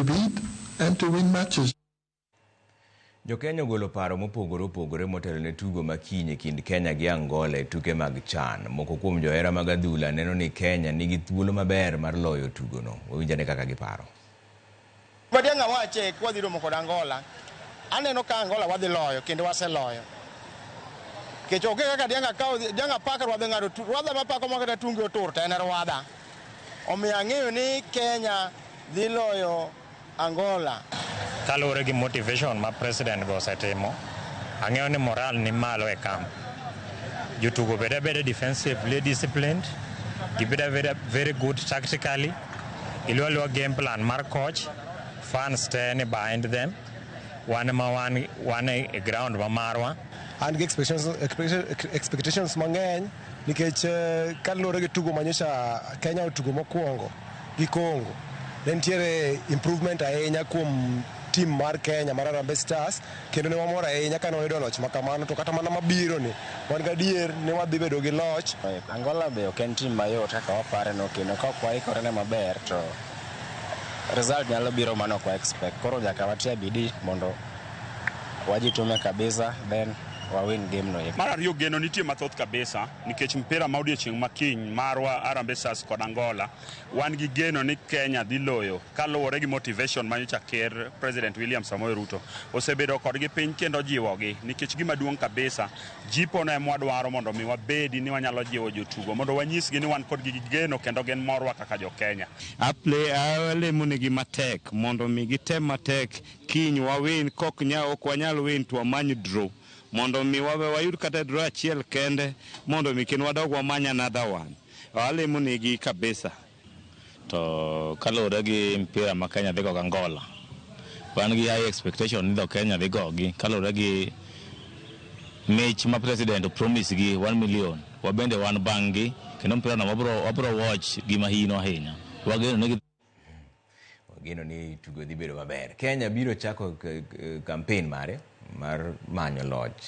to beat and to win matches. Jokenya ogolo paro mopogore opogore motelo ne tugo ma kiny e kind Kenya gi Angola e tuke mag CHAN. Moko kuom johera mag adhula neno ni Kenya nigi thuolo maber mar loyo tugono. Wawinj ane kaka giparo. Madianga wache kwadhi romo kod Angola. Aneno ka Angola wadhi loyo kendo waseloyo. Nikech onge kaka Dianga kawo Dianga paka rwadhe ng'ado rwadha mapako ma kata tunge otur to en rwadha. Omiyo ang'eyo ni Kenya dhi loyo Angola. Kaluwore gi motivation ma president go osetimo, ang'eyo ni morale ni malo e camp. Jotugo bed abeda defensively disciplined, gibed abeda very good tactically, giluwo aluwa game plan mar coach, fans te ni behind them, wan ma wan, wan e ground ma marwa. An gi expectations mang'eny nikech kaluwore gi tugo manyocha Kenya otugo mokwongo gi Congo, ne nitiere improvement ahinya kuom team mar Kenya mar Harambee Stars, kendo ne wamor ahinya kane wayudo loch makamano. To kata mana mabiro ni wan gadier ni wadhi bedo gi loch. Angola be ok en team mayot kaka wapare no, kendo ka ok waikore ne maber to result nyalo biro mano ok wa expect. Koro nyaka watia bidii mondo wajitume kabisa, then wa win game no. Mar ariyo, geno nitie mathoth kabisa nikech mpira ma odiochieng' ma kiny marwa Harambee Stars kod Angola, wan gi geno ni Kenya dhi loyo kaluwore gi motivation manyocha ker President William Samoei Ruto osebedo kodgi piny kendo jiwogi, nikech gima duong' kabisa jipo no ema wadwaro mondo mi wabedi ni wanyalo jiwo jotugo mondo wanyisgi ni wan kodgi gi geno kendo gin morwa kaka jo Kenya. Aple alemo negi matek mondo mi gitem matek kiny wawin kok nya ok wanyal win to wamany draw mondo mi wawe wayud kata draw achiel kende mondo mi kendo wadog wamany another one. Alemo negi kabisa. To kaluwore gi mpira ma Kenya dhi go gi Angola, wan gi high expectation ni dho Kenya dhi gogi kaluwore gi mich ma president promise gi 1 million. Wabende wan bang' gi kendo mpira no wabro watch gi mahino ahinya. Wageno ni Wageno ni tugo dhi bedo maber. Kenya biro chako campaign mare mar manyo loch.